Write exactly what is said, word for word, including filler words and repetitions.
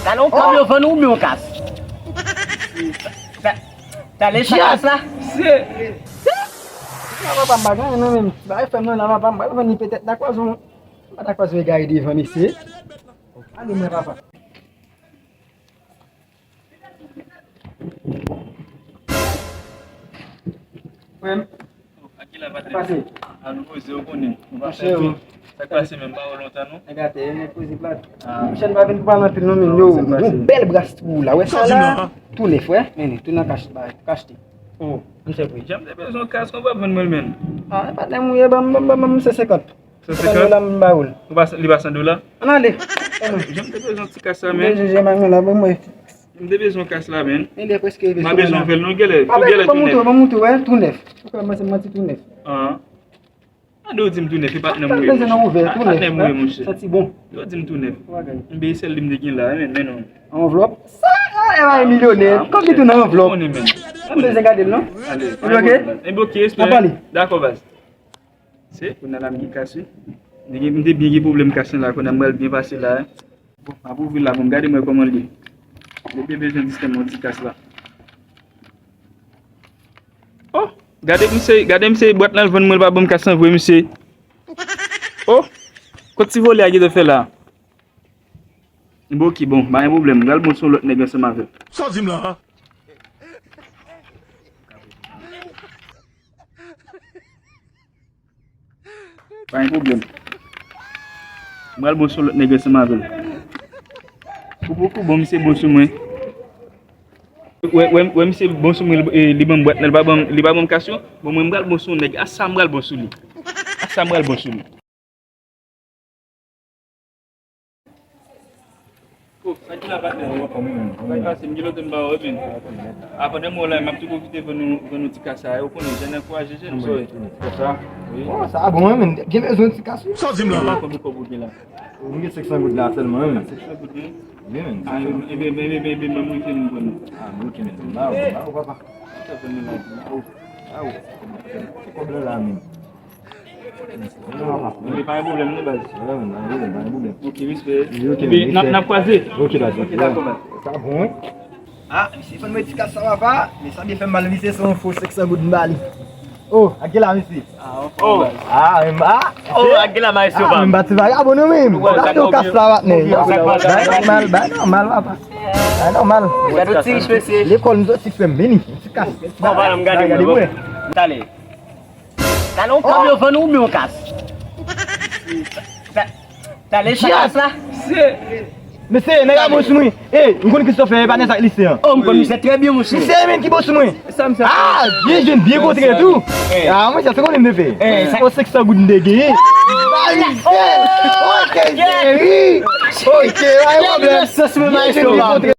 Talè yon kòb yo vann ou oubyen yon kas? Ta- Talè sa kas la? Se. Papa m pa gen anyen non menm. Bagay frè m nan la papa m pral vann li petèt nan kwazon. Pa nan kwazon egare devan mesye. Ale mwen papa. Frè m. Sa k pase? A nou poze, ou konnen. Nou pa fè tou. Sa k pase menm, pa wè w lontan non. Nèg atè, nèg poze plat. Monchè, nou pa vin pou pale anpil non menm. Yo, yon bèl bras pou ou la. Wè sa la? Tou nèf, wè. Men li, tou nan kach, bay, kach li. Oh, monchè, wi. Jan m te bezwen yon kas, konn w ap vann mwen l menm. Ah, patnè m, ou ye, ban m, ban m, ban m, ban m senk senkant. San senkant? San dola m ba ou l. Ou pa, li pa san dola? Ann ale. Jan m te bezwen ti kas la, men. Jan m la, ban mwen. M te bezwen kas la, men. Men li prèske rive sou mwen la. M a bezwen fè l, non, genlè. Ou genlè tou nèf. Ban m montre w, wè, tou nèf. Ou kwè mwen se manti tou nèf. Ah. Ande ou di m tou nèf, e patnè m ou ye, monchè. Ah, patnè m ou ye, monchè. Santi bon. Yo di m tou nèf. M beye sèl li m te gen la, men, men non. Anvlòp? Sa, e pa milyonè. Kòm li tou nan anvlòp. Ou konnen, men. M bezwen gade l, non. Ale. Li bloke? Li bloke, espere. N ap pale. Dakò, baz. Se, kounye a la m gen kas, wi. M te gen, m te byen gen pwoblèm kas la, kounye a m pral byen pase la, wi. Bon, m ap ouvri la, bon, gade mwen kòman l ye. Li te bezwen jis tèlman yon ti kas la. Oh, gade misye, gade misye, bwat nan l vann mwen, l pa ban m kas lan vre, misye. Oh, kot ti vòlè a gentan fè la? Bon, ki bon, pa gen pwoblèm, m pral bon sou lòt nèg ansanm avè l. Sa w di m la, a? Pa gen pwoblèm. M pral bon sou lòt nèg ansanm avè l. Ou poko bon, misye bon sou mwen. Wè, wè, wè, misye bon sou mwen, e, li ban m bwat nan, li pa ban m, li pa ban m kas yo. Bon, mwen, m pral bon sou nèg. A sa m pral bon sou li. A sa m pral bon sou li. Oh, sa ki la, patnè? Sa ki pase? M gen lòt m ba ou, men. A, pandan m wè w la, m ap tou pwofite vann nou, vann nou ti kas sa, ou konnen, jèn ankouraje jèn, sorry. Ti kas sa? Wi. Oh, sa bon, wi, men. Gen bezwen ti kas, wi. Sa w di m la? M pa konn kòb ou gen la. Ou gen senk san goud la sèlman, wi, men. Senk san goud, wi? Wi, men. A, ebyen, ebyen, ebyen, ebyen, mwen, mwen, mwen, mwen. A, mwen, ok, men. M ba ou, m ba ou, papa. Sa fè m la, m ba ou. Ba ou. Kòb la la, men. Ebyen, pa gen pwoblèm non, baz. Pa gen pwoblèm, pa gen pwoblèm. Ok, respè. Ebyen, n ap, n ap kwaze. Ok, baz. Ok, dakò, baz. Sa bon, wi. Ah, misye vann mwen ti kas sa, papa. Men sa byen fè m mal, misye se yon fo senk san goud m ba li. Oh, ak ki la, misye? Ah, anfòm, baz. Ah, men, ah. Oh, ak ki la, maestro, papa. Ah, men, ba ti vagabon, non, men. Gade yon kas la, patnè. Bay nòmal, bay nòmal, papa. Bay nòmal. Gade yon ti rich, mesye. Lekòl, m soti, frè m, vini. Ti kas. Bon, papa, m gade mwen, bon. Talè. Talè yon kòb yo vann ou oubyen yon kas? Ta- Talè sa kas la? Mesye, nèg la bon sou mwen. Ey, m konn Christopher, e pa nèg sa k lise an. Oh, m konn misye trè byen, monchè. Misye menm ki bon sou mwen. Ah, byen jwenn, byen kontre tou. Ah, mwen sa se konnen m te fè. Oh, senk san goud m te genyen. Ba misye. Ok, cheri. Ok, pa gen pwoblèm. Byen jwenn, byen kontre.